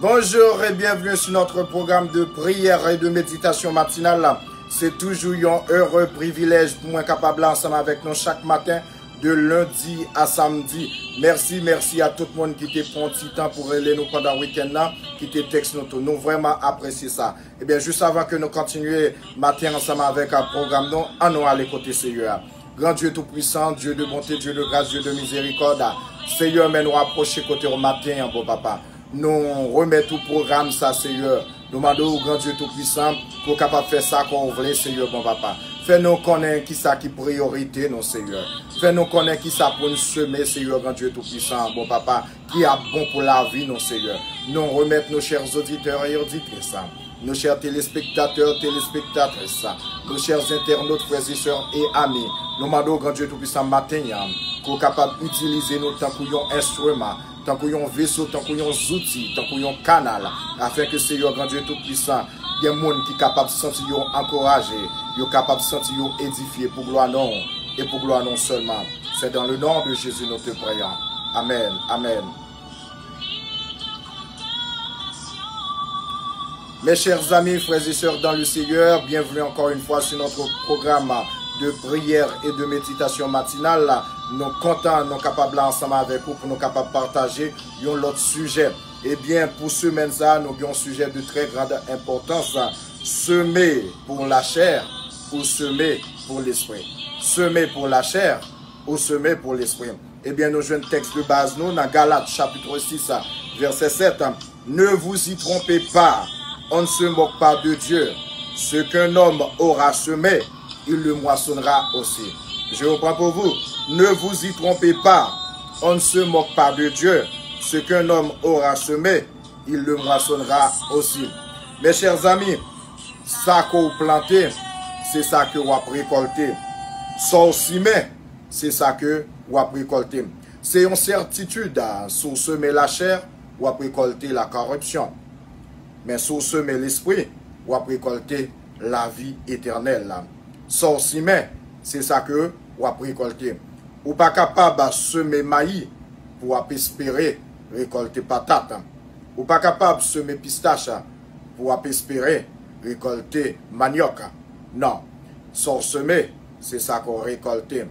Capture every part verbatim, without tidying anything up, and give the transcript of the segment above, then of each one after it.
Bonjour et bienvenue sur notre programme de prière et de méditation matinale. Se toujou yon ere privilèj pou mwen kapab la ansanm avèk nou chak maten de lendi a samdi. Mèsi, mèsi a tout moun ki te pran ti tan pou rele nou pandan wikenn nan, ki te tèks nou tou. Nou vrèman apresye sa. Ebyen, jis avan ke nou kontinye maten ansanm avèk a pwogram nou, ann nou ale kote Seyè a. Gran Dye Toupwisan, Dye de bonte, Dye de gras, Dye de mizerikòd, Seyè, men nou apwoche kote w maten an, bon papa. Nou remèt ou pwogram sa, Seyè. Nou mande w, Gran Dye Toupwisan, pou w kapab fè sa kò w vle, Seyè, bon papa. Fè nou konnen kisa ki priyorite nou, Seyè. Fè nou konnen kisa pou n seme, Seyè, Gran Dye Toupwisan, bon papa, ki ap bon pou lavi nou, Seyè. Nou remèt nou, chè oditè e oditris, nou chè telespektatè, telespektatris, nou chè entènot, frè e sè e ami. Nou mande w, Gran Dye Toupwisan, maten an, ke w kapab itilize nou tankou yon enstriman, tankou yon veso, tankou yon zouti, tankou yon kanal, afin ke Seyè Gran Dye Toupwisan, gen moun ki kapab santi yo ankouraje, yo kapab santi yo edifye pou glwa non w e pou glwa non w sèlman. C'est dans le nom de Jésus nous te prions. Amen. Amen. Mes chers amis, frères et sœurs dans le Seigneur, bienvenue encore une fois sur notre programme de prière et de méditation matinale. Nou kontan nou kapab la ansanm avèk ou pou nou kapab pataje yon lòt sijè. Ebyen, pou semèn sa, nou gen yon sijè de très grande importance. Semer pour la chair ou semer pour l'esprit. Semer pour la chair ou semer pour l'esprit. Ebyen, nou jwenn tèks de baz nou nan Galat chapit sis, vèsè sèt. Ne vous y trompez pas, on ne se moque pas de Dieu. Ce qu'un homme aura semé, il le moissonnera aussi. Je reprends pour vous. Ne vous y trompez pas, on ne se moque pas de Dieu. Ce qu'un homme aura semé, il le moissonnera aussi. Mes chers amis, sa ke w plante, se sa ke w ap rekòlte. Sa w simen, se sa ke w ap rekòlte. Se yon sètitid, si w seme lachè, w ap rekòlte la corruption. Men si w seme lespri, w ap rekòlte lavi etènèl la. Sa w simen, se sa ke w ap rekòlte. Ou pa kapab seme mayi pou w ap espere rekòlte patat. Ou pa kapab seme pistach pou w ap espere rekòlte manyòk. Non. Sa w seme, se sa ke w rekòlte.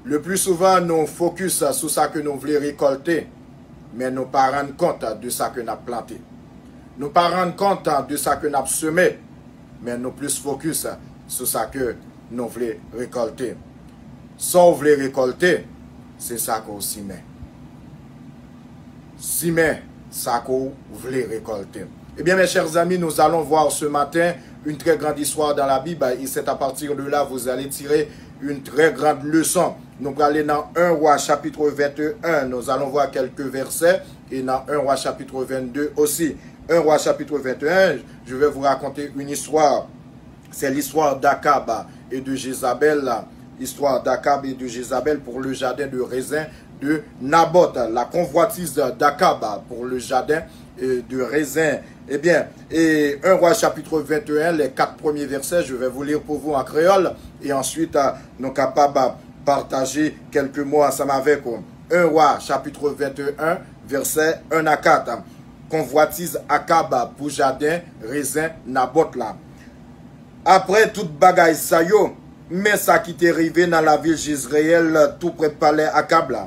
Le plus souvent, nou fokis sou sa ke nou vle rekòlte, men nou pa rann kont de sa ke n ap plante. Nou pa rann kont de sa ke n ap seme, men nou plis fokis sou sa ke nou vle rekòlte. Sa w vle rekòlte, se sa ke w simen. Simen sa ke w vle rekòlte. Eh bien, mes chers amis, nous allons voir ce matin une très grande histoire dans la Bible, et c'est à partir de là vous allez tirer une très grande leçon. Nou prale nan un Roi chapitre vingt et un, nous allons voir quelques versets, et nan un Roi chapitre vingt-deux aussi. Un Roi chapitre vingt et un, je vais vous raconter une histoire. C'est l'histoire d'Akab et de Jézabel. L'histoire d'Akab et de Jézabel pour le jardin de raisin de Naboth. La convoitise d'Akab pour le jardin, euh, de raisin. Eh bien, et un Roi chapitre vingt et un, les quatre premiers versets, je vais vous lire pour vous en créole. Et ensuite, euh, nou kapab pataje kèk mo ansanm avèk ou. Un Roi chapitre vingt et un, vèsè un a kat. Konvwatiz Akab pou jaden rezen Nabòt la. Apre tout bagay sa yo, men sa ki te rive nan lavil Jezreyèl, toupre palè Akab la.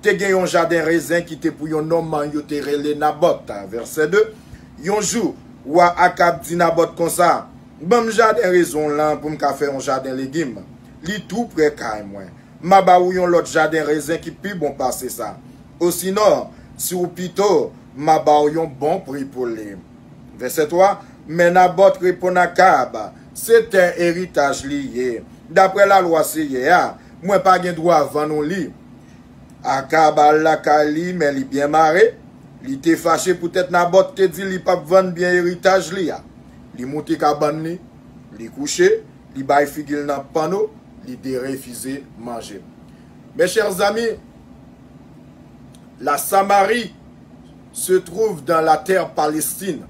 Te gen yon jaden rezen ki te pou yon nonm yo te rele Nabòt. Vèsè de. Yon jou, wa Akab di Nabòt konsa, ban m jaden rezen w lan pou m ka fè yon jaden legim. Li toupre kay mwen. M a ba ou yon lòt jaden rezen ki pi bon pase sa. Osinon, si w pito, m a ba w yon bon pri pou li. Vèsè twa. Men Nabòt reponn Akab, se tè eritaj li ye. Daprè lalwa Seyè a, mwen pa gen dwa vann ou li. Akab al lakay li, men li byen mare. Li te fache poutèt Nabòt te di li p ap vann byen eritaj li a. Li moute kabann li, li kouche, li bay figi l nan panno, li derefize manje. Mes chers amis, la Samarie se trouve dans la terre Palestine.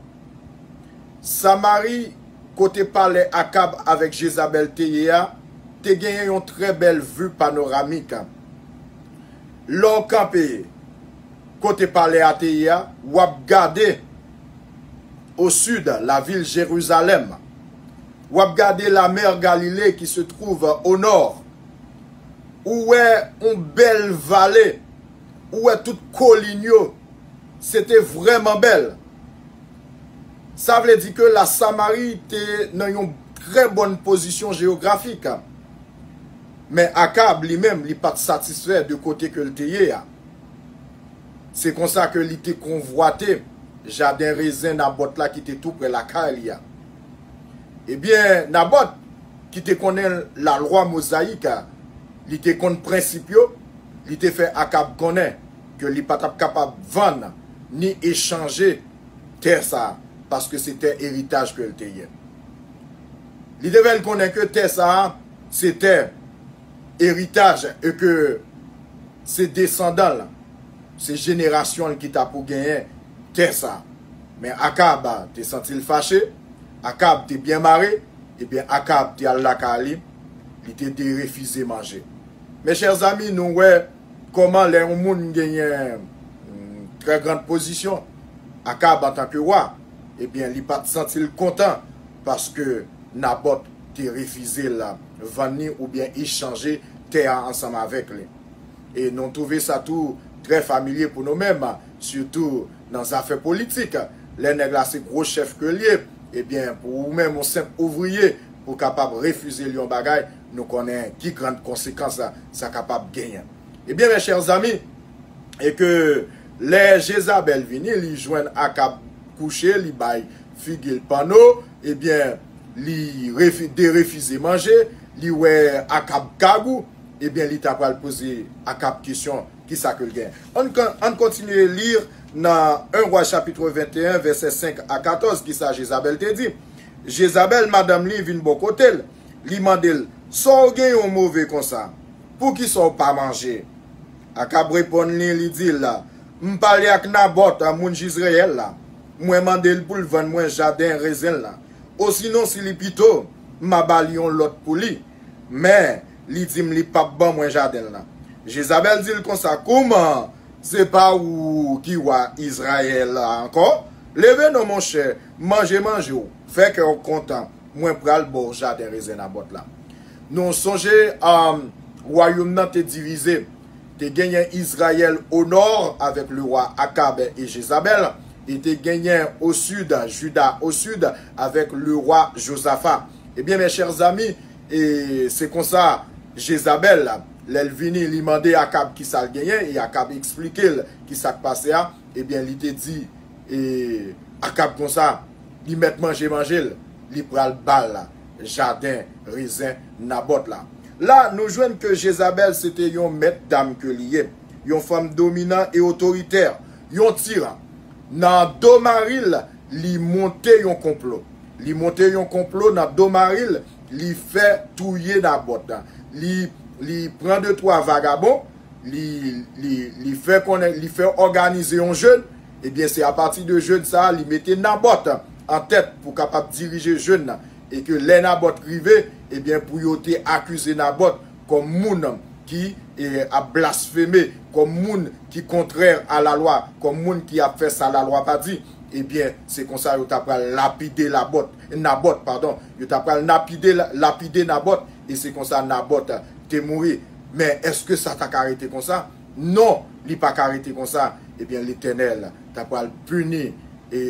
Samari, kote palè Akab avèk Jezabèl te ye a, te genyen yon trè bèl vi panoramik. Lè w kanpe kote palè a te ye a, w ap gade au sud, la ville Jérusalem. W ap gade la mer Galilée qui se trouve au nord. Ou wè yon bèl vale. Ou wè tout kolin yo. Se te vrèman bèl. Sa vle di ke la Samari te nan yon trè bòn pozisyon jewografik. Men Akab, li menm, li pa t satisfè de kote ke l te ye a. Se konsa ke li te konvwate jaden rezen Nabòt la ki te tou prè lakay li a. Ebyen, Nabòt, ki te konnen lalwa mozayik a, li te konn prensip yo, li te fè Akab konnen ke li pa t ap kapab vann ni echanje tè sa a, paske se tè eritaj ke l te ye. Li te fè l konnen ke tè sa a, se tè eritaj e ke se desandan l, se jenerasyon l ki ta pou genyen tè sa. Men Akab te santi l fache, Akab te byen mare, ebyen Akab te al lakay li, li te derefize manje. Mes chers amis, nou wè kòman lè yon moun genyen mm, trè grand pozisyon, Akab antanke wa, ebyen li pa t santi l kontan paske Nabòt te refize l vann li oubyen echanje tè a ansanm avèk li. E nou twouve sa tou trè familye pou nou menm, sitou nan zafè politik. Lè nèg la se gwo chèf ke l ye, ebyen, pou ou menm, yon senp ouvriye, pou w kapab refize l yon bagay, nou konnen ki grann konsekans sa, sa kapab genyen. Ebyen, mes chers amis, e ke lè Jezabèl vini, li jwenn Akab kouche, li bay figi l panno, ebyen, li refi, derefize manje, li wè Akab kagou, ebyen, li ta pral poze Akab kesyon, kisa ke l gen. Ann, ann kontinye li nan en Wa chapit venteyen, vèsè senk a katòz, kisa Jezabèl te di. Jezabèl, madanm li, vin bò kote l, li mande l, sa w gen yon move konsa? Poukisa w pa manje? Akab reponn li, li di l, m pale ak Nabòt, moun Jizreyèl la. Mwen mande l pou l vann mwen jaden rezen l la. Osinon, si li pito, m a ba li yon lòt pou li. Men, li di m li p ap ban mwen jaden l la. Jezabèl di l konsa, kouman? Se pa ou ki wa Izrayèl la ankò? Leve non, monchè, manje manje w, fè kè w kontan, mwen pral ba w jaden rezen Nabòt la. Nou sonje, um, wayòm nan te divize. Te genyen Izrayèl o nò avèk le wa Akab e Jezabèl, e te genyen o sid, Jida o sid, avèk le wa Jozafa. Ebyen, mes chers amis, e se konsa Jezabèl, lè l vini, li mande Akab kisa l genyen, e Akab eksplike l kisa k pase a. Ebyen, li te di e Akab konsa, li mèt manje manje l, li pral ba l jaden rezen Nabòt la. La, nou jwenn ke Jezabèl se te yon mèt dam ke li ye, yon fanm dominan e otoritè, yon tiran. Nan do mari l, li monte yon konplo. Li monte yon konplo nan do mari l, li fè touye Nabòt. Li, li pran de twa vagabon, li, li, li fè konnen, li fè òganize yon jèn, ebyen, se apati de jèn sa a, li mete Nabòt an tèt pou kapab dirije jèn nan. E ke lè Nabòt rive, ebyen, pou yo te akize Nabòt kòm moun ki, e, ap blasfeme, kòm moun ki kontrè a lalwa, kòm moun ki ap fè sa lalwa pa di, ebyen, se konsa yo ta pral lapide Labòt, Nabòt, padon, yo ta pral lapide, lapide Nabòt, e se konsa Nabòt te mouri. Men èske sa ta ka rete konsa? Non, li pa ka rete konsa. Ebyen, Letènèl ta pral pini e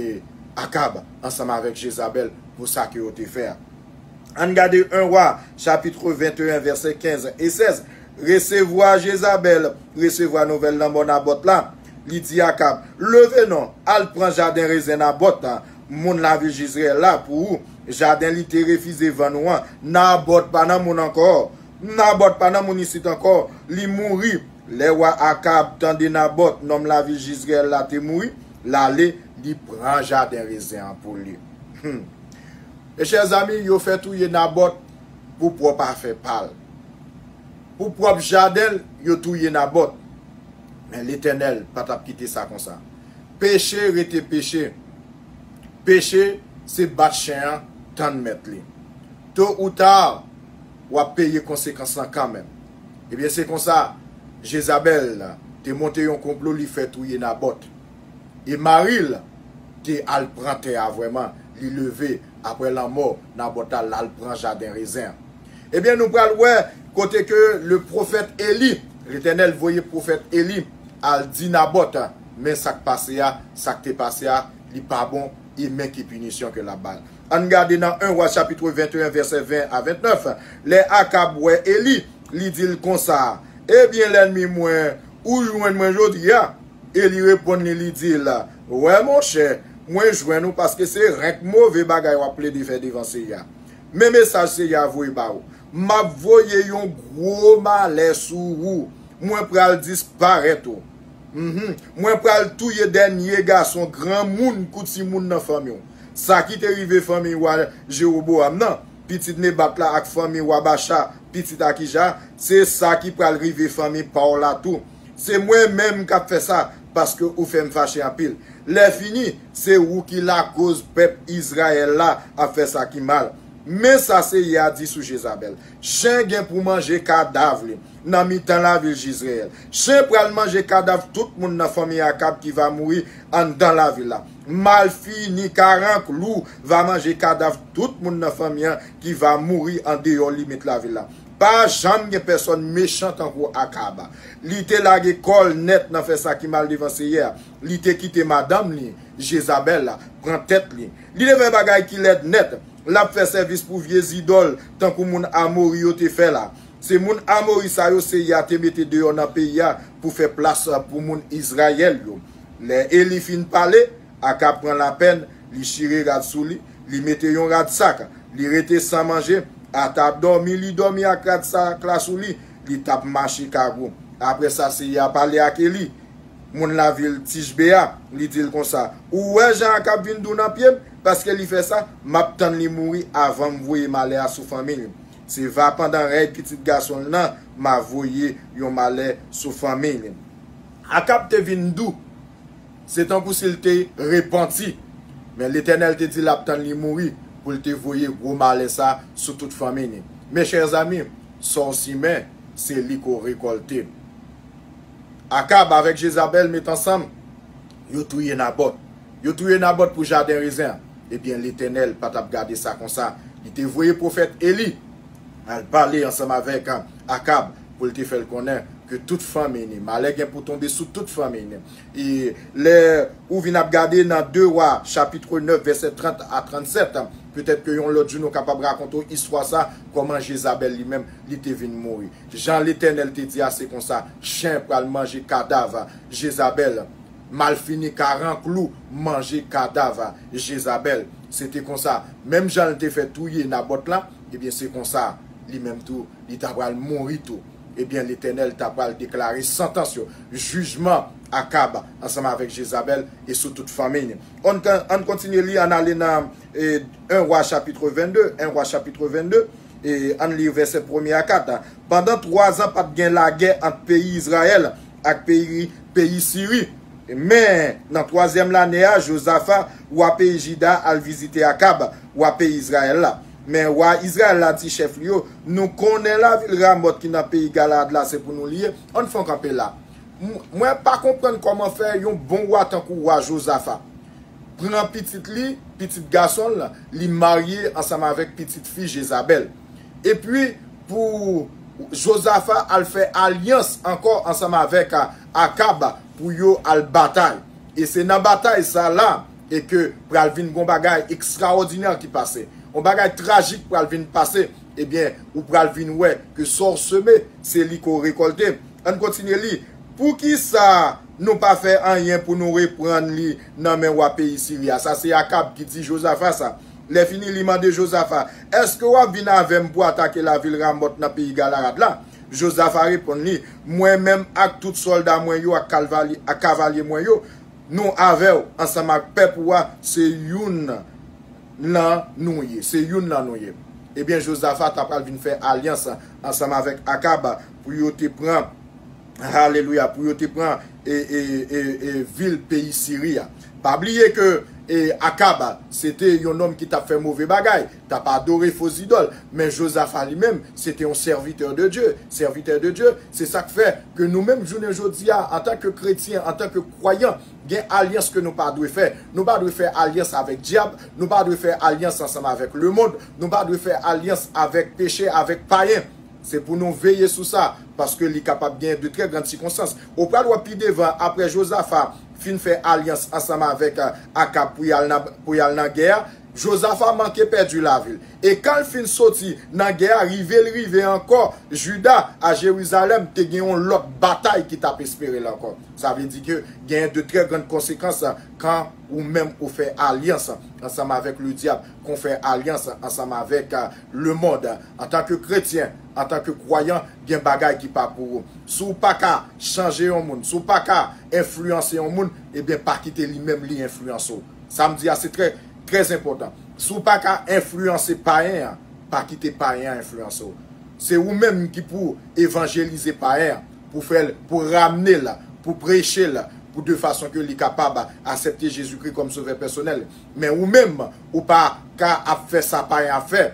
Akab ansanm avèk Jezabèl pou sa ke yo te fè a. Ann gade en Wa, chapit venteyen, vèsè kenz e sèz. Resevwa Jezabèl, resevwa nouvèl lanmò Nabòt la. Li di Akab, leve non, al pran jaden rezen Nabòt, moun lavil Jizreyèl la, pou ou. Jaden li te refize vann ou an. Nabòt pa nan moun ankò. Nabòt pa nan moun isit ankò. Li mouri. Lè wa Akab tande Nabòt, nonm lavil Jizreyèl la, te mouri, l ale, li pran jaden rezen an pou li. Hmm. Mes chers amis, yo fè touye Nabòt pou pwòp afè pa l. Pou pwòp jaden l, yo touye Nabòt. Men Letènèl pa t ap kite sa konsa. Peche rete peche. Peche se bat chen an tann mèt li. To ou ta, w ap peye konsekans lan kanmenm. Ebyen, se konsa, Jezabèl te monte yon konplo, li fè touye Nabòt. E mari l te al pran tè a vrèman, li leve apre lanmò Nabòt la, l al pran jaden rezen an. Ebyen, nou pral wè kote ke le pwofèt Eli, Letènèl voye pwofèt Eli al di Nabòt, men sa k pase a, sa k te pase a, li pa bon, e men ki pinisyon ke l ap ba l. Ann gade nan en Wa chapit venteyen, vèsè ven a ventnèf. Lè Akab wè Eli, li di l konsa, Ebyen, lènmi mwen, ou jwenn mwen jodi a? Eli reponn li, li di l, Wè, monchè, mwen jwenn ou, paske se renk move bagay w ap plede fè devan Seyè a. Men mesaj Seyè a voye ba ou, M ap voye yon gwo malè sou ou. Mwen pral disparèt ou. Mhm. Mwen pral touye dènye gason granmoun kou timoun nan fanmi w. Sa ki te rive fanmi wa Jewobowam nan, pitit Nebat la, ak fanmi wa Bacha, pitit Akija, se sa ki pral rive fanmi pa w la tou. Se mwen menm k ap fè sa, paske ou fè m fache anpil. Lè fini, se ou ki lakoz pèp Izrayèl la ap fè sa ki mal. Men sa Seyè a di sou Jezabèl, Chen gen pou manje kadav li nan mitan lavil Jezreyèl. Chen pral manje kadav tout moun nan fanmi Akab ki va mouri anndan lavil la. Malfini, karanklou va manje kadav tout moun nan fanmi an ki va mouri andeyò limit lavil la. Pa janm gen pèsòn mechan tankou Akab. Li te lage kò l nèt nan fè sa ki mal devan Seyè a. Li te kite madanm li, Jezabèl la, pran tèt li. Li te fè bagay ki lèd nèt. L ap fè sèvis pou vye zidòl tankou moun Amori yo te fè la. Se moun Amori sa yo Seyè a te mete deyò nan peyi a pou fè plas pou moun Izrayèl yo. Lè Eli fin pale, Akab pran lapèn, li chire rad sou li, li mete yon rad sak, li rete san manje, ata dòmi li dòmi ak rad sak la sou li, li t ap mache kagou. Apre sa, Seyè a pale ak Eli, moun lavil Tijbe a, li di l konsa, Ou wè jan Akab vin di w nan pye m? Paske li fè sa, m ap tann li mouri avan m voye malè a sou fanmi l. Se va pandan rèy pitit gason l nan, m a voye yon malè sou fanmi l. Akab te vin di w, se tankou si l te repanti. Men Letènèl te di l ap tann li mouri pou l te voye gwo malè sa sou tout fanmi li. Mes chers amis, sa w simen, se li ke w rekòlte. Akab avèk Jezabèl met ansanm, yo touye Nabòt. Yo touye Nabòt pou jaden rezen an. Ebyen, Letènèl pa t ap gade sa konsa. Li te voye pwofèt Eli al pale ansanm avèk Akab pou l te fè l konnen ke tout fanmi li, malè gen pou tonbe sou tout fanmi li. E lè ou vin ap gade nan de Wa, chapit nèf, vèsè trant a trannsèt, petèt ke yon lòt jou nou kapab rakonte w istwa sa, kòman Jezabèl li menm, li te vin mouri. Jan Letènèl te di a, se konsa, chen pral manje kadav Jezabèl. Malfini, karanklou manje kadav Jezabèl. Se te konsa, menm jan l te fè touye Nabòt la, ebyen, se konsa, li menm tou, li ta pral mouri tou. Ebyen, Letènèl ta pral deklare santans yo, jijman Akab ansanm avèk Jezabèl e sou tout fanmi li. Ann, ann kontinye li, ann ale nan, e, en Wa chapit vennde, en Wa chapit vennde, e ann li vèsè premye a kat. Pandan twazan, pa t gen lagè ant peyi Izrayèl ak peyi, peyi Siri. Men, nan twazyèm lane a, Jozafa, wa peyi Jida, al vizite Akab, wa peyi Izrayèl la. Men wa Izrayèl la di chèf li yo, Nou konnen lavil Ramòt ki nan peyi Galaad la, se pou nou li ye. Ann fè yon kanpe la. M-, mwen pa konprann kòman fè yon bon wa tankou wa Jozafa pran pitit li, pitit gason l, li marye ansanm avèk pitit fi Jezabèl. Epi, pou Jozafa al fè alyans ankò ansanm avèk, a, Akab pou yo al batay. E se nan batay sa la, e ke pral vin gon bagay ekstraòdinè ki pase. Yon bagay trajik pral vin pase. Ebyen, ou pral vin wè ke sa w seme, se li ke w rekòlte. Ann kontinye li. Poukisa nou pa fè anyen pou nou reprann li nan men wa peyi Siri a? Sa se Akab ki di Jozafa sa. Lè fini, li mande Jozafa, Èske w ap vin avè m pou atake lavil Ramòt nan peyi Galaad la? Jozafa reponn li, Mwen menm ak tout sòlda mwen yo ak kalvali-, ak kavalye mwen yo, nou avè w, ansanm ak pèp ou a, se youn lan nou ye, se youn lan nou ye. Ebyen, Jozafa ta pral vin fè alyans ansanm avèk Akab pou yo te pran, alelouya, pou yo te pran, e, e, e, e, vil peyi Siri a. Pa bliye ke E Akab, se te yon nonm ki t ap fè move bagay, t ap adore fo zidòl. Men Jozafa li menm, se te yon sèvitè de Dye. Sèvitè de Dye, se sa k fè ke nou menm jounen jodi a, antanke kretyen, antanke kwayan, gen alyans ke nou pa dwe fè. Nou pa dwe fè alyans avèk dyab, nou pa dwe fè alyans ansanm avèk lemonn, nou pa dwe fè alyans avèk peche, avèk payen. Se pou nou veye sou sa, paske li kapab gen de trè grann sikonstans. Ou pral wè pi devan, apre Jozafa fin fè alyans ansanm avèk, euh, Akab pou y al nan, pou y al nan gè a, Jozafa manke pèdi lavi l. E kan l fin soti nan gè a, rive l rive ankò Jida, a Jerizalèm, te gen yon lòt batay ki t ap espere l ankò. Sa vle di ke gen de trè grann konsekans, euh, kan ou menm ou fè alyans ansanm avèk ledyab, kan w fè alyans ansanm avèk, euh, lemonn. Antanke kretyen, antanke kwayan, gen bagay ki pa pou ou. Si w pa ka chanje yon moun, si w pa ka enfliyanse yon moun, ebyen pa kite li menm li enfliyanse w. Sa m di a se trè, trè enpòtan. Si w pa ka enfliyanse payen an, pa kite payen an enfliyanse w. Se ou menm ki pou evanjelize payen an, pou fè l, pou ramne l, pou preche l, pou de fason ke li kapab aksepte Jezikri kòm sovè pèsonèl. Men ou menm, ou pa ka ap fè sa payen ap fè.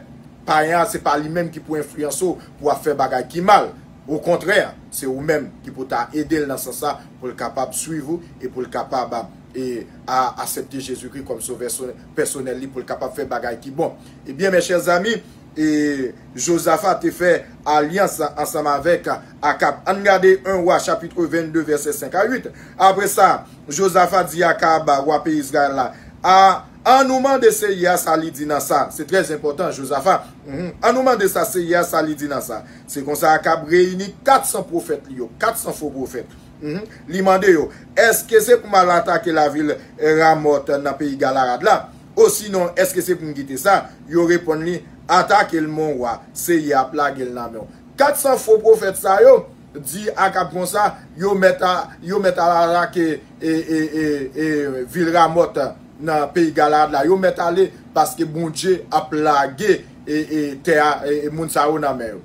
Payen an, se pa li menm ki pou enfliyanse w pou w ap fè bagay ki mal. Okontrè, se ou menm ki pou ta ede l nan sans sa, pou l kapab swiv ou e pou l kapab, e, a, aksepte Jezikri kòm sovè so-, pèsonèl li, pou l kapab fè bagay ki bon. Ebyen, mes chers amis, e, Jozafa te fè alyans ansanm avèk Akab. Ann gade en Wa chapit vennde, vèsè senk a uit. Apre sa, Jozafa di Akab, wa peyi Izrayèl la, a, ann nou mande Seyè a sa li di nan sa. Se trè enpòtan, Jozafa. Mhm. Ann nou mande sa Seyè a sa li di nan sa. Se konsa Akab reyini kat san pwofèt li yo, kat san fo pwofèt. Mhm. Li mande yo, èske se pou m al atake lavil Ramòt nan peyi Galarad la? Osinon, èske se pou m kite sa? Yo reponn li, atake l, mon wa, Seyè ap lage l nan men w. Kat san fo pwofèt sa yo di Akab konsa, yo mèt a, yo mèt al atake, e, e, e, e, vil Ramòt nan peyi Galarad la. Yo mèt ale paske Bondye ap lage, e, e, tè a, e, e, moun sa yo nan men yo.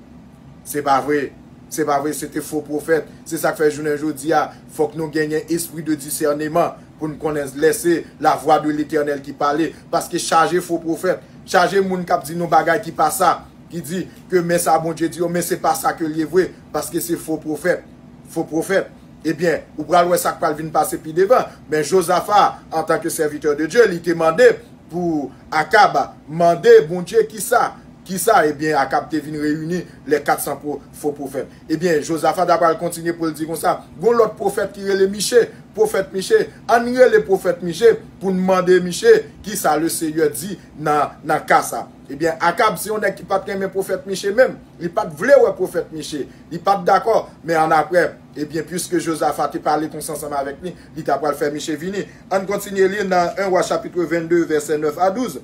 Se pa vre. Se pa vre, se te fo pwofèt. Se sa k fè jounen jodi a, fòk nou genyen espri de disèneman pou n konnen lè se la vwa de Letènèl ki pale. Paske chaje fo pwofèt, chaje moun k ap di nou bagay ki pa sa, ki di ke men sa Bondye di yo, men se pa sa ke l ye vre, paske se fo pwofèt. Fo pwofèt. Ebyen, ou pral wè sa k pral vin pase pi devan. Men Jozafa, antanke sèvitè de Dye, li te mande pou Akab mande Bondye kisa, kisa, ebyen, Akab te vin reyini lè kat san pwo-, fo pwofèt. Ebyen, Jozafa ta pral kontinye pou l di konsa, gon lòt pwofèt ki rele Miche, pwofèt Miche, ann rele pwofèt Miche pou n mande Miche kisa Lesenyè di nan, nan ka sa. Ebyen, Akab se yon nèg ki pa t renmen pwofèt Miche menm. Li pa t vle wè pwofèt Miche. Li pa t dakò. Men annapre, ebyen, piske Jozafa te pale konsa ansanm avèk li, li ta pral fè Miche vini. Ann kontinye li nan en Wa chapit vennde, vèsè nèf a douz.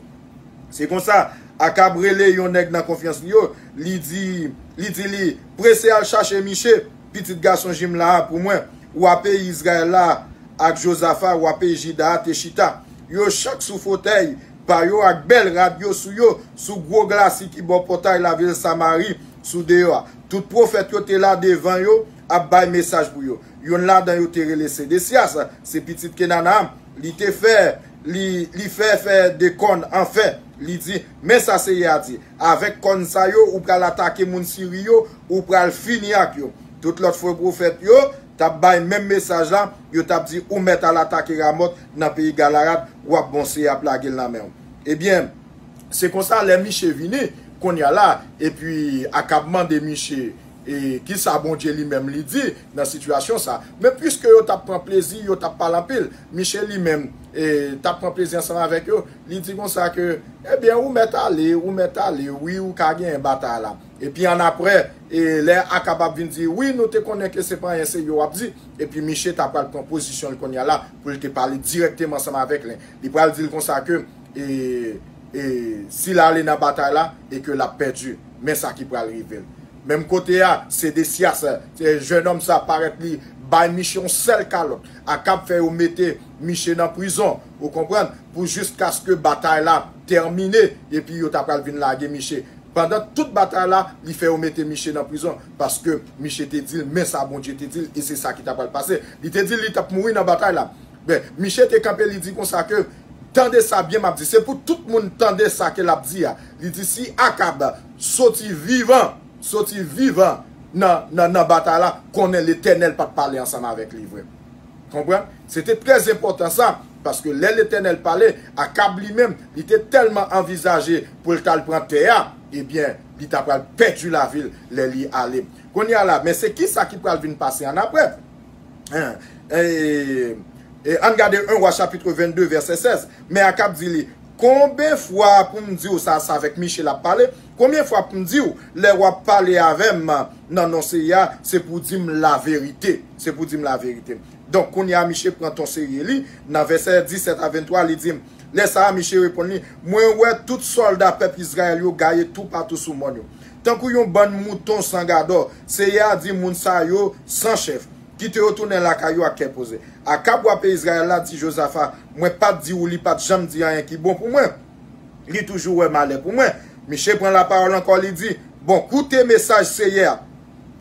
Se konsa, Akab rele yon nèg nan konfyans li yo, li di, li di li, prese al chache Miche, pitit gason Jimla a pou mwen. Wa peyi Izrayèl la ak Jozafa, wa peyi Jida a, te chita. Yo chak sou fotèy pa yo ak bèl rad yo sou yo, sou gwo glasi ki bò pòtay lavil Samari, sou deyò a. Tout pwofèt yo te la devan yo, ap bay mesaj pou yo. Youn ladan yo te rele Sedesyas, se pitit Kenana a. Li te fè, li, li fè, fè de kòn an fè. Li di, men sa Seyè a di, avèk kòn sa yo, ou pral atake moun Siri yo, ou pral fini ak yo. Tout lòt fo pwofèt yo t ap bay menm mesaj la, yo t ap di, ou mèt al atake Ramòt nan peyi Galarad, w ap bon, Seyè ap lage l nan men w. Ebyen, se konsa, lè Miche vini, kounye a la, epi Akab mande Miche, e, kisa Bondye li menm li di nan sitiyasyon sa. Men piske yo t ap pran plezi, yo t ap pale anpil, Miche li menm, e, t ap pran plezi ansanm avèk yo, li di konsa ke, ebyen, ou mèt ale, ou mèt ale, wi, ou ka genyen batay la. Epi annapre, e, lè Akab ap vin di, wi, nou te konnen ke se pa anyen, se yo w ap di. Epi Miche ta pral pran pozisyon l kounye a la pou l te pale dirèkteman ansanm avèk li. Li pral di l konsa ke, e, e, si l ale nan batay la e ke l ap pèdi, men sa ki pral rive l. Menm kote a, Sedesyas, se jennonm sa parèt li bay Miche yon sèl kalòt. Akab fè yo mete Miche nan prizon, ou konprann, pou jiskaske batay la tèmine, epi yo ta pral vin lage Miche. Pandan tout batay la, li fè yo mete Miche nan prizon, paske Miche te di l, men sa Bondye te di l, e se sa ki ta pral pase. Li te di l, li t ap mouri nan batay la. Ben, Miche te kanpe, li di konsa ke, Tande sa byen, m ap di, se pou tout moun tande sa ke l ap di a. Li di, si Akab soti vivan, soti vivan nan, nan, nan batay la, konnen Letènèl pa t pale ansanm avèk li vre. Konprann? Se te trè enpòtan sa, paske lè Letènèl pale, Akab li menm, li te tèlman anvizaje pou l t al pran tè a, ebyen, li ta pral pèdi lavi l lè li ale. Kounye a la, men se kisa ki pral vin pase annapre? Hein? E, e ann gade en Wa chapit vennde, vèsè sèz. Men Akab di li, konbyen fwa pou m di w sa, sa avèk Miche l ap pale, konbyen fwa pou m di w, lè w ap pale avè m nan non Seyè a, se pou w di m laverite. Se pou w di m laverite. Donk, kounye a, Miche pran ton serye li, nan vèsè disèt a venntwa, li di, lè sa a, Miche reponn li, mwen wè tout sòlda pèp Izrayèl yo gaye toupatou sou mòn yo. Tankou yon bann mouton san gadò, Seyè a di moun sa yo san chèf, kite yo tounen lakay yo ak kè poze. Akab, wa peyi Izrayèl la, di Jozafa, mwen pa t di w li pa t janm di anyen ki bon pou mwen? Li toujou wè malè pou mwen. Miche pran lapawòl ankò, li di, bon, koute mesaj Seyè a.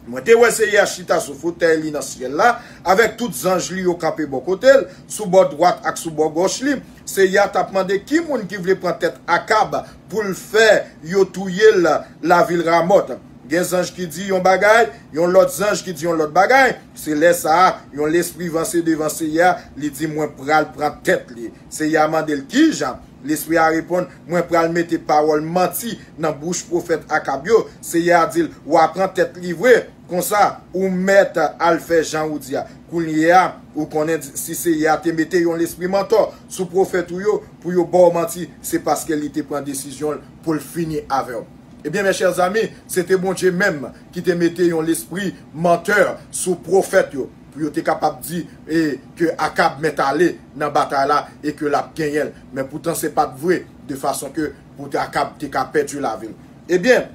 Mwen te wè Seyè a chita sou fotèy li nan syèl la, avèk tout zanj li yo kanpe bò kote l, sou bò dwat ak sou bò gòch li. Seyè a t ap mande ki moun ki vle pran tèt Akab pou l fè yo touye l lavil Ramòt. Gen zanj ki di yon bagay, yon lòt zanj ki di yon lòt bagay. Se lè sa a, yon lespri vanse devan Seyè a, li di, mwen pral pran tèt li. Seyè a mande l, ki jan? Lespri a reponn, mwen pral mete pawòl manti nan bouch pwofèt Akab yo. Seyè a di l, w a pran tèt li vre. Konsa, ou mèt al fè jan ou di a. Kounye a, ou konnen si Seyè a te mete yon lespri mantò sou pwofèt ou yo pou yo ba w manti, se paske li te pran desizyon l pou l fini avè w. Ebyen, mes chers amis, se te Bondye menm ki te mete yon lespri mantè sou pwofèt yo, pou yo te kapab di e, ke Akab mèt ale nan batay la e ke l ap genyen l. Men poutan, se pa t vre, de fason ke pou te Akab te ka pèdi lavi l. Ebyen,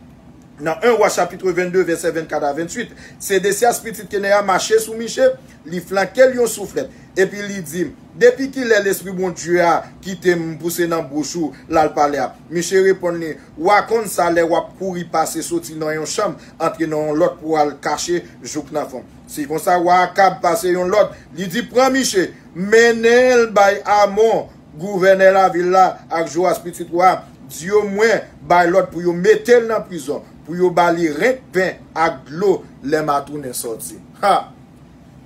nan en Wa chapit vennde, vèsè vennkat a venntuit, Sedesyas, pitit Kenaya, mache sou Miche, li flanke l yon souflèt, epi li di, depi kilè lespri Bondye a kite m pouse nan bouch ou l al pale a? Miche reponn li, w a konn sa lè w ap kouri pase soti nan yon chanm, antre nan yon lòt pou w al kache jouk nan fon. Se konsa, wa Akab pase yon lòd, li di, pran Miche, mennen l bay Amon, gouvènè lavil la, ak Jowas, pitit wa a, di yo mwen bay lòd pou yo mete l nan prizon, pou yo ba li renk pen ak dlo lè m a tounen sòti. Ha!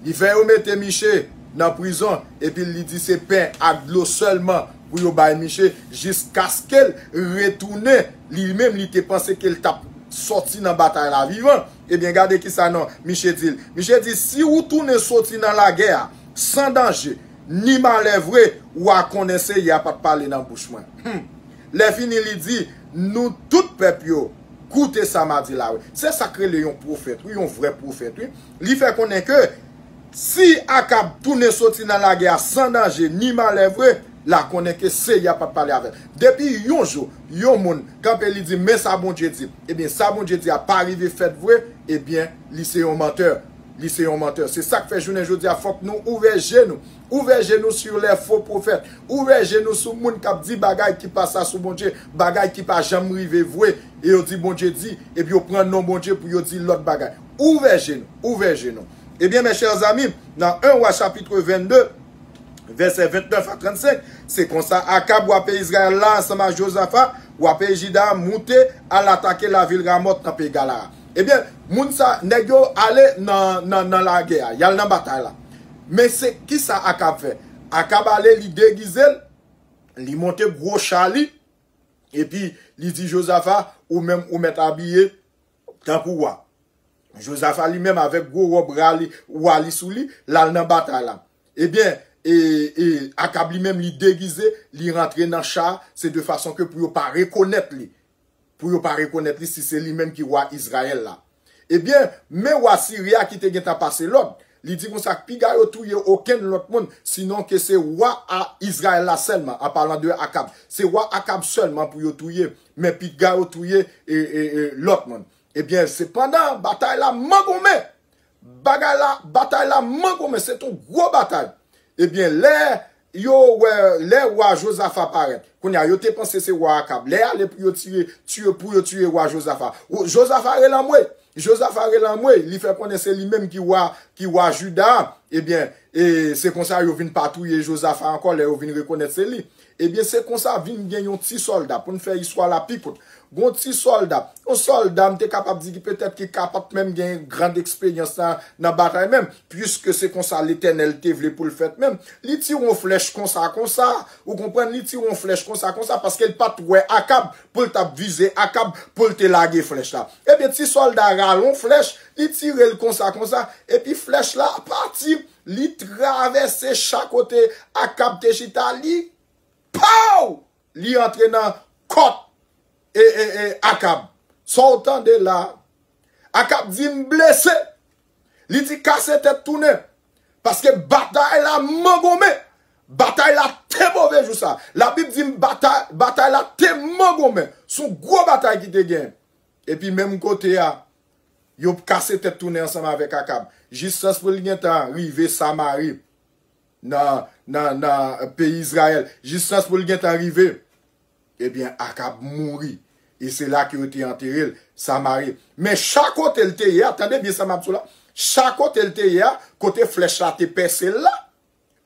Li fè yo mete Miche nan prizon, epi li di se pen ak dlo sèlman pou yo bay Miche, jiskaske l retounen, li menm li te panse ke l t ap sòti nan batay la vivan. Ebyen, gade kisa non Miche di l. Miche di, si ou tounen sòti nan lagè a san danje ni malè vre, w a konnen Seyè a pa t pale nan bouch mwen. Hmm. Lè fini, li di, nou tout pèp yo, koute sa m a di la, wi. Se sa k rele yon pwofèt, wi, yon vrè pwofèt, wi. Li fè konnen ke si Akab tounen sòti nan lagè a san danje ni malè vre, l a konnen ke Seyè a pa t pale avè l. Depi yon jou, yon moun kanpe, li di, men sa Bondye di. Ebyen, sa Bondye di a pa rive fèt vre, ebyen, li se yon mantè. Li se yon mantè. Se sa k fè jounen jodi a, fòk nou ouvè je nou. Ouvè je nou sur les faux prophètes. Ouvè je nou sou moun k ap di bagay ki pa sa sou Bondye, bagay ki pa janm rive vre. E yo di Bondye di, epi yo pran non Bondye pou yo di lòt bagay. Ouvè je nou, ouvè je nou. Ebyen, mes chers amis, nan en Wa chapit vennde, vèsè ventnèf a trannsenk, se konsa Akab, wa peyi Izrayèl la, ansanm ak Jozafa, wa peyi Jida, moute al atake lavil Ramòt nan peyi Galad. Ebyen, moun sa, nèg yo ale nan, nan, nan lagè a, y al nan batay la. Men se kisa Akab fè? Akab ale, li degize l, li monte gwo cha li, epi li di Jozafa, ou menm ou mèt abiye tankou wa. Jozafa li menm avèk gwo wòb ra li, wa li sou li, l al nan batay la. Ebyen, e, e, Akab li menm li degize, li rantre nan cha, se de fason ke pou yo pa rekonèt li. Pou yo pa rekonèt li si se li menm ki wa Izrayèl la. Ebyen, men wa Siri a ki te gentan pase lòd, li di konsa, piga yo touye okenn lòt moun, sinon ke se wa a Izrayèl la sèlman, an palan de Akab. Se wa Akab sèlman pou yo touye, men piga yo touye e, e, e, lòt moun. Ebyen, sepandan, batay la mangonmen. Bagay la, batay la mangonmen, se t on gwo batay. Ebyen, lè yo wè, lè wa Jozafa parèt, kounye a, yo te panse se wa Akab. Lè y ale pou yo tire, tire, pou yo tire wa Jozafa. Ou, Jozafa rele anmwe. Jozafa rele anmwe. Li fè konnen se li menm ki wa, ki wa Jida. Ebyen, e se konsa yo vin pa touye Jozafa ankò lè yo vin rekonèt se li. Ebyen, se konsa vin gen yon ti sòlda, pou n fè istwa la pi kout. Gon ti sòlda, yon sòlda, m te kapab di ki petèt ki ka pa t menm gen gran eksperyans nan, nan batay menm, piske se konsa Letènèl te vle pou l fèt menm. Li tire yon flèch konsa, konsa, ou konprann, li tire yon flèch konsa, konsa, paske l pa t wè Akab, pou l t ap vize Akab, pou l te lage flèch la. Ebyen, ti sòlda rale yon flèch, li tire l konsa, konsa, epi flèch la pati, li travèse cha kote Akab te chita, li Pow! Li antre nan kòt e, e, e, Akab. Sa w tande la? Akab di, "M blese." Li di, "Kase tèt tounen." Paske batay la mangonmen. Batay la te move jou sa. Labib di, "M batay, batay la te mangonmen." Se yon gwo batay ki te gen. Epi menm kote a, yo kase tèt tounen ansanm avèk Akab. Jistans pou l gentan rive Samari, nan, nan, nan peyi Izrayèl, jistans pou l gentan rive, ebyen, Akab mouri. E se la ke yo te antere l, Samari. Men cha kote l te ye a, tande byen sa m ap di w la, cha kote l te ye a, kote flèch la te pèse l la,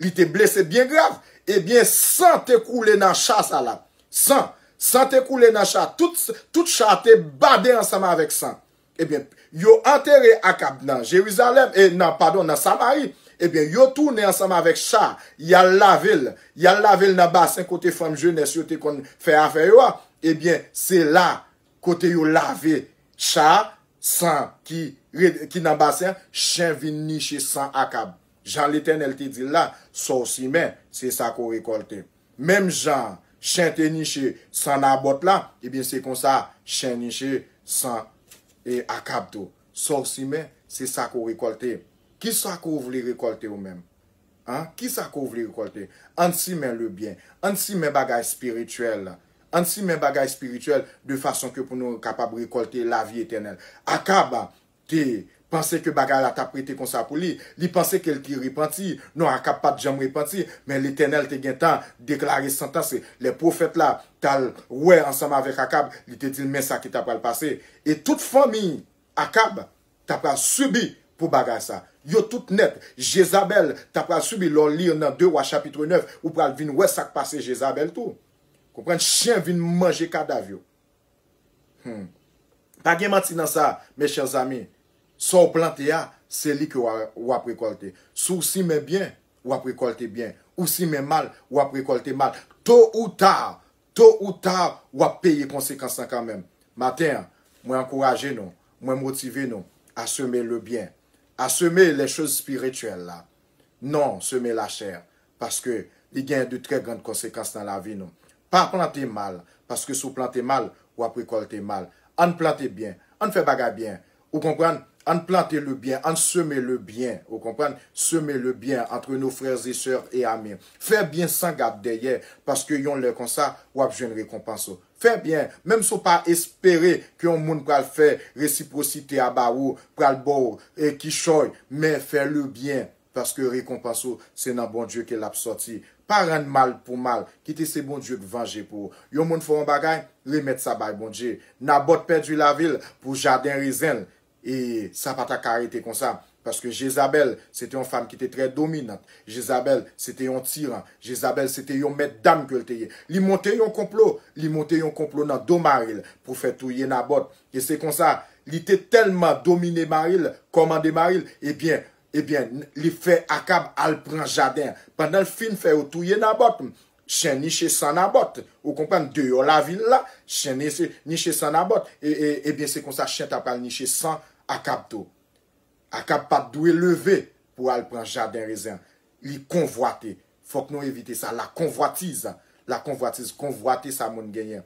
li te blese byen grav. Ebyen, san te koule nan cha sa la. San, san te koule nan cha. Tout, tout cha te bade ansanm avèk san. Ebyen, yo antere Akab nan Jerizalèm, e nan, padon, nan Samari. Ebyen, yo tounen ansanm avèk cha, y al lave l, y al lave l nan basen kote fanm jenès yo te konn fè afè yo a. Ebyen, se la kote yo lave cha, san ki, re- ki nan basen an, chen vin niche san Akab. Jan Letènèl te di l la, sa w simen, se sa ke w rekòlte. Menm jan chen te niche san Nabòt la, ebyen, se konsa chen niche san, e, Akab tou. Sa w simen, se sa ke w rekòlte. Kisa ke w vle rekòlte ou menm? An? Kisa ke w vle rekòlte? Ann simen le byen. Ann simen bagay espirityèl. Ann simen bagay espirityèl de fason ke pou nou kapab rekòlte lavi etènèl. Akab te panse ke bagay la t ap rete konsa pou li. Li panse ke l te repanti. Non, Akab pa t janm repanti. Men Letènèl te gentan deklare santans. Lè pwofèt la t al wè ansanm avèk Akab, li te di l men sa ki ta pral pase. E tout fanmi Akab ta pral sibi pou bagay sa. Yo tout nèt. Jezabèl ta pral sibi. Lè w li nan de Wa chapit nèf, ou pral vin wè sa k pase Jezabèl tou. Konprann? Chen vin manje kadav yo. Hmm. Pa gen manti nan sa, mes chers amis. Sa w plante a, se li ke w a- w ap rekòlte. Si w simen byen, w ap rekòlte byen. Ou simen mal, w ap rekòlte mal. To ou ta, to ou ta, w ap peye konsekans lan kanmenm. Maten an, mwen ankouraje nou, mwen motive nou à semer le bien, à semer les choses spirituelles la. Non, semer la chair, paske li gen de très grandes conséquences nan lavi nou. Pa plante mal, paske si w plante mal, w ap rekòlte mal. Ann plante byen, ann fè bagay byen. Ou konprann? Ann plante le byen, ann seme le byen. Ou konprann? Seme le byen entre nos frères et sœurs et amis. Fè byen san gad dèyè, paske yon lè konsa, w ap jwenn rekonpans ou. Fè byen, menm si w pa espere ke yon moun pral fè resipwosite a ba ou, pral ba w, e, kichòy, men fè le byen, paske rekonpans ou, se nan Bondye ke l ap sòti. Pa rann mal pou mal, kite se Bondye k vanje pou ou. Yon moun fè yon bagay, remèt sa bay Bondye. Nabòt pèdi lavi l pou jaden rezen l. E sa pa ta ka rete konsa. Paske Jezabèl, se te yon fanm ki te trè dominant. Jezabèl, se te yon tiran. Jezabèl, se te yon mèt dam ke l te ye. Li monte yon konplo. Li monte yon konplo nan do mari l pou fè touye Nabòt. E se konsa, li te tèlman domine mari l, kòmande mari l, ebyen, ebyen, li fè Akab al pran jaden an. Pandan l fin fè yo touye Nabòt, chen niche san Nabòt. Ou konprann? Deyò lavil la, chen niche, niche san Nabòt. E, e, ebyen, se konsa chen ta pral niche san Akab tou. Akab pa t dwe leve pou al pran jaden rezen an. Li konvwate. Fòk nou evite sa. La konvwatiz. La konvwatiz. Konvwate sa moun genyen.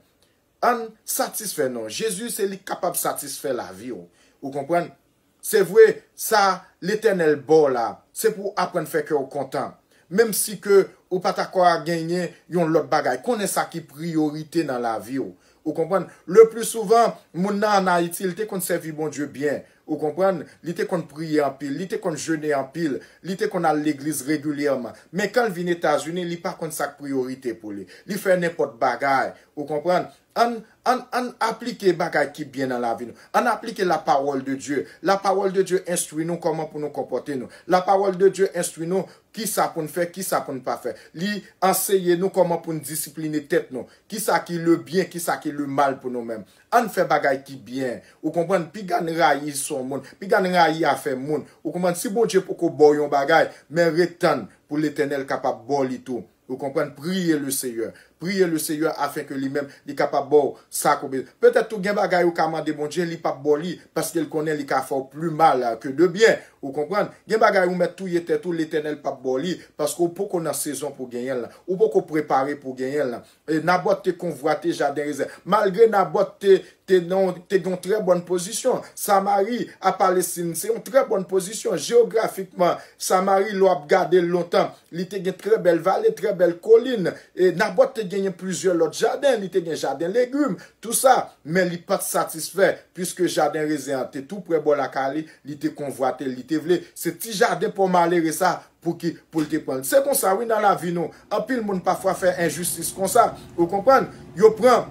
Ann satisfè nou. Jezi, se li k kapab satisfè lavi w. Ou konprann? Se vre, sa Letènèl ba w la, se pou w aprann fè kè w kontan. Menm si ke ou pa ta ka genyen yon lòt bagay, konnen sa ki priyorite nan lavi w. Ou konprann? Le pli souvan, moun nan ann Ayiti, li te konn sèvi Bondye byen. Ou konprann? Li te konn priye anpil, li te konn jene anpil, li te konn al legliz regilyèman. Men kan l vin Etazini, li pa konn sa k priyorite pou li. Li fè nenpòt bagay. Ou konprann? Ann, ann, ann aplike bagay ki byen nan lavi nou. Ann aplike la parole de Dieu. La parole de Dieu enstwi nou kòman pou nou konpòte nou. La parole de Dieu enstwi nou kisa pou n fè, kisa pou n pa fè. Li anseye nou kòman pou n disipline tèt nou. Kisa ki le byen, kisa ki le mal pou nou menm. Ann fè bagay ki byen. Ou konprann? Piga n rayi son moun, piga n rayi afè moun. Ou konprann? Si Bondye poko ba w yon bagay, men ret tann pou Letènèl kapab ba w li tou. Ou konprann? Priye le Seyè. Priye le Seyè afen ke li menm, li kapab ba w sa ke w bezwen. Petèt tou gen bagay ou ka mande Bondye, li p ap ba w li, paske l konnen li ka fè w pli mal ke de byen. Ou konprann? Gen bagay ou mèt touye tèt ou, Letènèl p ap ba w li, paske w poko nan sezon pou genyen l lan. Ou poko prepare pou genyen l lan. E Nabòt te konvwate jaden rezen. Malgre Nabòt te, te, nan, te gen yon trè bòn pozisyon, Samari a Palestin, se yon trè bòn pozisyon. Jeyografikman, Samari, lè w ap gade l lontan, li te gen trè bèl vale, trè bèl kolin. E Nabòt te genyen plizyè lòt jaden. Li te gen jaden legim, tou sa. Men li pa t satisfè, piske jaden rezen an te tou prè bò lakay li, li te konvwate l, li te vle. Se ti jaden pòmalere sa pou ki, pou l te pran l. Se konsa, wi, nan lavi nou. Anpil moun pafwa fè enjistis konsa. Ou konprann? Yo pran,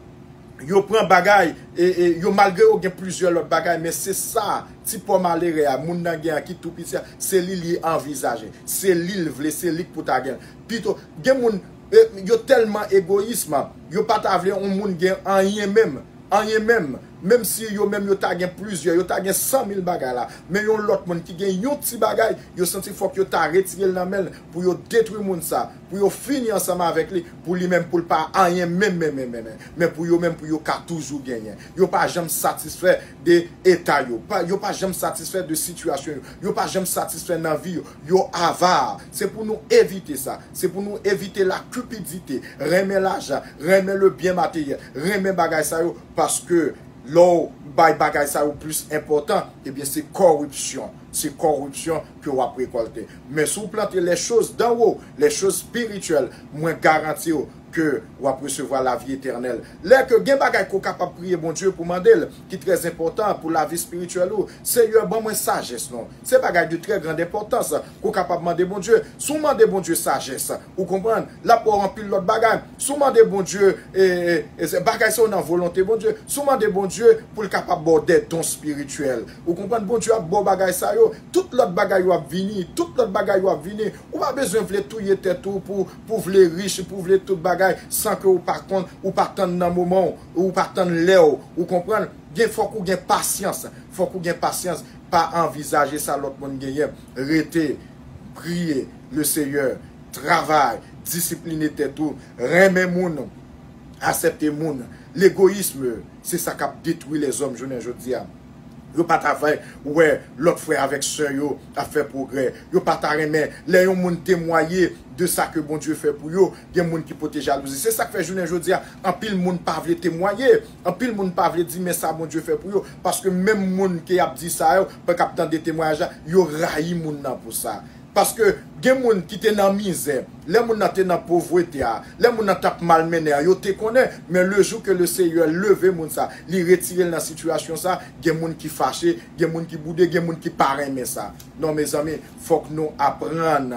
yo pran bagay, e, e yo, malgre yo gen plizyè lòt bagay, men se sa, ti pòmalere a, moun nan gen an ki tou piti a, se li li anvizaje. Se li l vle, se li k pou ta gen l. Pito, gen moun, e, yo tèlman egoyis, yo pa ta vle yon moun gen anyen menm. Anyen menm. Menm si yo menm yo ta gen plizyè, yo ta gen san mil bagay la, men yon lòt moun ki gen yon ti bagay, yo santi fòk yo ta retire l nan men l pou yo detwi moun sa, pou yo fini ansanm avèk li, pou li menm, pou l pa anyen menm, menm, menm, menm, men pou yo menm, pou yo ka toujou genyen. Yo pa janm satisfè de eta yo. Pa, yo pa janm satisfè de sitiyasyon yo. Yo pa janm satisfè nan vi yo. Yo ava. Se pou nou evite sa. Se pou nou evite la cupidité, renmen lajan, renmen le byen materyèl, renmen bagay sa yo, paske lè w bay bagay sa yo plis enpòtan, ebyen se kòripsyon. Se kòripsyon ke w ap rekòlte. Men si w plante les choses d'en haut, les choses spirituelles, mwen garanti w ke w ap resevwa lavi etènèl. Lè ke gen bagay ke w kapab priye Bondye pou mande l, ki trè enpòtan pou lavi espirityèl ou, Seyè, ban mwen sajès non. Se bagay de trè grand enpòtans ke w kapab mande Bondye. Si w mande Bondye sajès, ou konprann, l ap ba w anpil lòt bagay. Si w mande Bondye, e, e, e, se bagay sa yo nan volonte Bondye, si w mande Bondye pou l kapab ba w de don espirityèl, ou konprann, Bondye ap ba w bagay sa yo. Tout lòt bagay yo ap vini, tout lòt bagay yo ap vini. Ou pa bezwen vle touye tèt ou pou, pou vle rich, pou vle tout bagay, san ke ou pa konn, ou pa tann nan moman w, ou pa tann lè w, ou konprann? Gen, fòk ou gen pasyans, fòk ou gen pasyans, pa anvizaje sa lòt moun genyen. Rete, priye le Seyè, travay, disipline tèt ou, renmen moun, aksepte moun. Legoyism, se sa k ap detwi lèzòm jounen jodi a. Yo pa ta vle wè lòt frè avèk sè yo ap fè pwogrè. Yo pa ta renmen lè yon moun temwaye de sa ke Bondye fè pou yo, gen moun ki pote jalouzi. Se sa k fè jounen jodi a, anpil moun pa vle temwaye, anpil moun pa vle di men sa Bondye fè pou yo, paske menm moun ke y ap di sa yo, pa k ap tande temwayaj la, yo rayi moun nan pou sa. Paske gen moun ki te nan mizè, lè moun nan te nan povrete a, lè moun nan t ap malmennen an, yo te konnen, men le jou ke le Seyè leve moun sa, li retire l nan sitiyasyon sa, gen moun ki fache, gen moun ki boude, gen moun ki pa renmen sa. Non, mezanmi, fòk nou aprann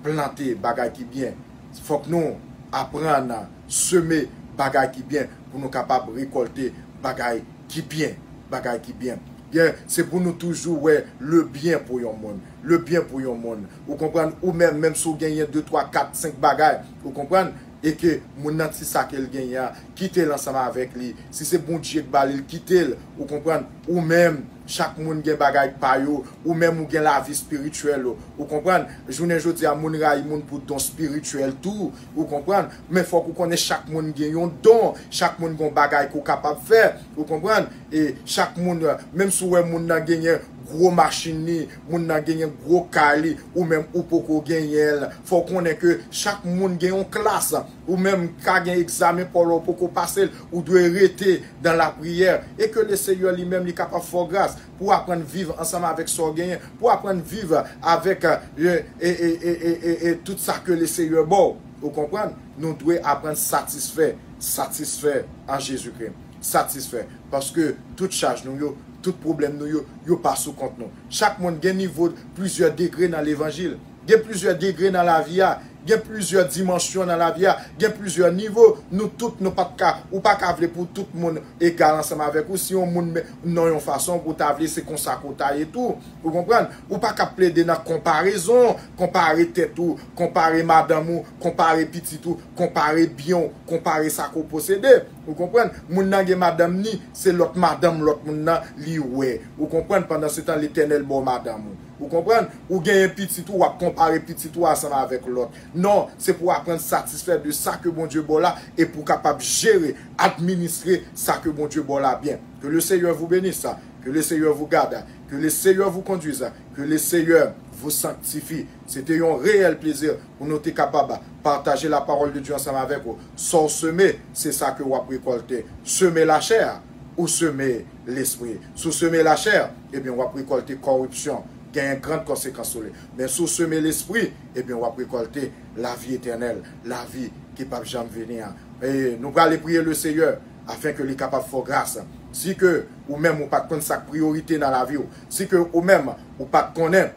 plante bagay ki byen. Fòk nou aprann seme bagay ki byen pou nou kapab rekòlte bagay ki byen. Bagay ki byen. Byen, se pou nou toujou wè le byen pou yon moun. Le byen pou yon moun. Ou konprann? Ou menm, menm si w genyen de, twa, kat, senk bagay, ou konprann? E ke moun nan ti sa ke l genyen an, kite l ansanm avèk li. Si se Bondye k ba li l, kite l. Ou konprann? Ou menm, chak moun gen bagay pa yo. Ou menm, ou gen lavi espirityèl ou. Ou konprann? Jounen jodi a, moun rayi moun pou don espirityèl tou. Ou konprann? Men fòk ou konnen chak moun gen yon don. Chak moun gen yon bagay ke w kapab fè. Ou konprann? E chak moun, menm si w wè moun nan genyen gwo machin li, moun nan genyen gwo kay li, ou menm ou poko genyen l. Fò w konnen ke chak moun gen yon klas. Ou menm ka gen egzamen pa w la, ou poko pase l, ou dwe rete dan lapriyè. E ke le Seyè li menm li kapab fè w gras pou w aprann viv ansanm avèk sa w genyen, pou w aprann viv avèk, e, e, e tout sa ke le Seyè ba w. Ou konprann? Nou dwe aprann satisfè, satisfè an Jezikri. Satisfè. Paske tout chaj nou yo Tout pwoblèm nou yo, yo pa sou kont nou. Chak moun gen nivo, plizyè degre nan levanjil. Gen plizyè degre nan lavi a. Gen plizyè dimansyon nan lavi a. Gen plizyè nivo. Nou tout, nou pa t ka, ou pa ka vle pou tout moun egal ansanm avèk ou. Si yon moun men, nan yon fason, pou ta vle, se konsa ke w ta ye tou. Ou konprann? Ou pa ka plede nan konparezon, konpare tèt ou, konpare madanm ou, konpare pitit ou, konpare byen w, konpare sa ke w posede. Ou konprann? Moun nan gen madanm ni, se lòt madanm lòt moun nan li wè. Ou konprann? Pandan se tan, Letènèl ba w madanm ou. Ou konprann? Ou genyen pitit ou, w ap konpare pitit ou ansanm avèk lòt. Non, se pou w aprann satisfè de sa ke Bondye ba w la e pou w kapab jere, administre sa ke Bondye ba w la byen. Que le Seigneur vous bénisse, que le Seigneur vous garde, que le Seigneur vous conduise, que le Seigneur vous sanctifie. Se te yon reyèl plezi pou nou te kapab pataje la parole de Dieu ansanm avèk ou. Sa w seme, se sa ke w ap rekòlte. Seme lachè ou seme lespri. Si w seme lachè, ebyen, w ap rekòlte kòripsyon, genyen gran konsekans sou li. Men si w seme lespri, ebyen, w ap rekòlte lavi etènèl, lavi ki p ap janm vini an. E nou prale priye le Seyè afen ke li kapab fè w gras. Si ke ou menm ou pa t konn sa k priyorite nan lavi w, si ke ou menm ou pa t konnen,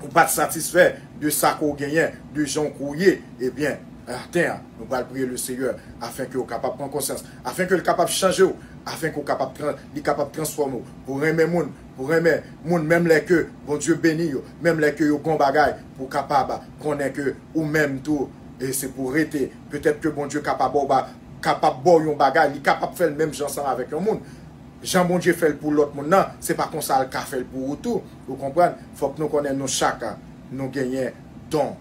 ou pa t satisfè de sa ke w genyen, de jan ke w ye, ebyen, maten an, nou pral priye le Seyè afen ke w kapab pran konsyans, afen ke l kapab chanje w, afen ke w kapab tran-, li kapab transfòme w, pou renmen moun, pou renmen moun, menm lè ke Bondye beni yo, menm lè ke yo gen yon bagay, pou w kapab konnen ke ou menm tou, e se pou w rete. Petèt ke Bondye kapab ba w ba-, kapab ba w yon bagay, li kapab fè l menm jan ansanm avèk yon moun. Jan Bondye fè l pou lòt moun nan, se pa konsa l ka fè l pou ou tou. Ou konprann? Fòk nou konnen nou chak, nou genyen don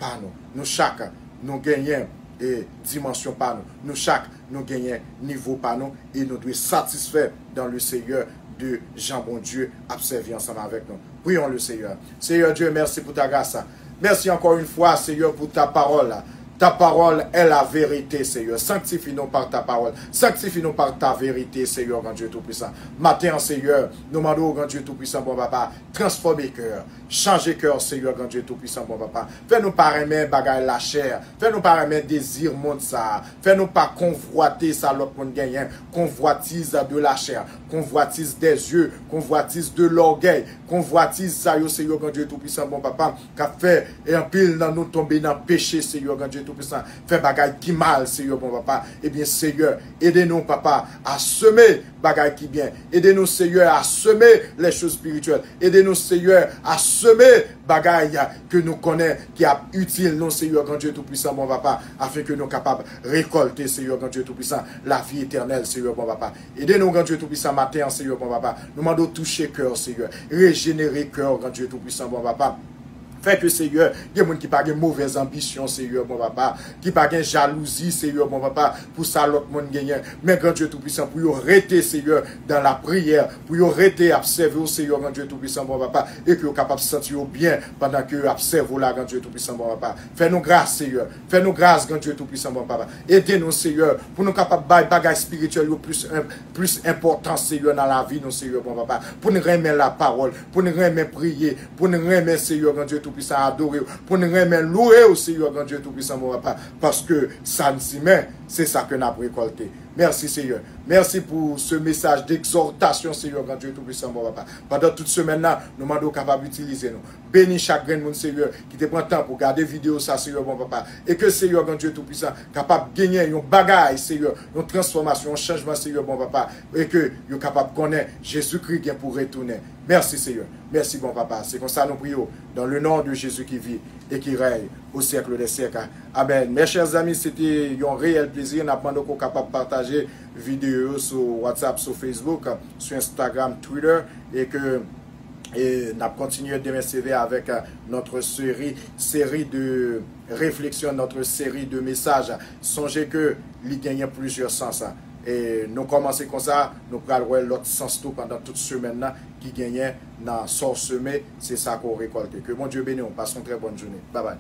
pa nou. Nou chak, nou genyen, e, dimansyon pa nou. Nou chak, nou genyen nivo pa nou. E nou dwe satisfè dans le Seigneur de jan Bondye ap sèvi ansanm avèk nou. Prions le Seigneur. Seigneur Dieu, merci pour ta grâce. Merci encore une fois, Seigneur, pour ta parole. Ta parole est la vérité, Seigneur. Sanctifie-nous par ta parole. Sanctifie-nous par ta vérité, Seigneur, Grand Dieu Tout-Puissant. Maten an, Seigneur, nou mande w, Grand Dieu Tout-Puissant, bon papa, transfòme kè, chanje kè, Seigneur, Grand Dieu Tout-Puissant, bon papa. Fè nou pa renmen bagay lachè, fè nou pa renmen dezi mond sa a, fè nou pa konvwate sa lòt moun genyen, convoitise de la chair, convoitise des yeux, convoitise de l'orgueil, konvwatiz sa yo, Seyè Bondye Toupisan, bon papa, k ap fè, e, anpil nan nou tonbe nan peche, Seyè Bondye Toupisan, fè bagay ki mal, Seyè bon papa. Ebyen, Seyè, ede nou, papa, a seme bagay ki byen. Ede nou, Seyè, a seme les choses spirituelles. Ede nou, Seyè, a seme bagay ke nou konnen ki ap itil nou, Seyè Bondye Toupisan, bon papa, afen ke nou kapab rekòlte, Seyè Bondye Toupisan, lavi etènèl, Seyè bon papa. Ede nou, Bondye Toupisan, maten an, Seyè bon papa. Nou mande w touche kè w, Seyè. Rejenere kè w, Bondye Toupisan, bon papa. Fè ke, Seyè, gen moun ki pa gen movèz anbisyon, Seyè bon papa, ki pa gen jalouzi, Seyè bon papa, pou sa lòt moun genyen. Men, Bondye Toupisan, pou yo rete, Seyè, dans la prière, pou yo rete ap sèvi w, Seyè Bondye Toupisan, bon papa, e ke yo kapab santi yo byen pandan ke yo ap sèvi w la, Bondye Toupisan, bon papa. Fè nou gras, Seyè. Fè nou gras, Bondye Toupisan, bon papa. Ede nou, Seyè, pou nou kapab bay bagay espirityèl yo plis, plis enpòtans, Seyè, nan lavi nou, Seyè, bon papa. Pou n renmen lapawòl, pou n renmen priye, pou n renmen, Seyè Bondye Toupisan, adore w, pou n renmen louwe w, Seyè Bondye Toupisan, bon papa. Paske sa n simen, se sa ke n ap rekòlte. Mèsi, Seyè. Mèsi pou se mesaj degzòtasyon, Seyè Bondye Toupisan, bon papa. Pandan tout semèn nan, nou mande w kapab itilize nou. Beni chak grenn moun, Seyè, ki te pran tan pou gade videyo sa, Seyè bon papa. E ke, Seyè Bondye Toupisan, kapab genyen yon bagay, Seyè, yon transfòmasyon, yon chanjman, Seyè bon papa. E ke yo kapab konnen Jezikri gen pou retounen. Mèsi, Seyè. Mèsi, bon papa. Se konsa nou priye w, dans le nom de Jésus qui vit et qui règne au siècle des siècles. Amèn. Mes chers amis, se te yon reyèl plezi. N ap mande w ke w kapab pataje videyo yo sou WhatsApp, sou Facebook, sou Instagram, Twitter, e ke, e n ap kontinye demen seve avèk, euh, notre série, série de réflexions, notre série de messages. Sonje ke li genyen plizyè sans. E nou kòmanse konsa, nou pral wè lòt sans tou pandan tout semèn nan ki genyen nan sa w seme, se sa ke w rekòlte. Ke Bondye beni w. Passe une très bonne journée. Bye bye.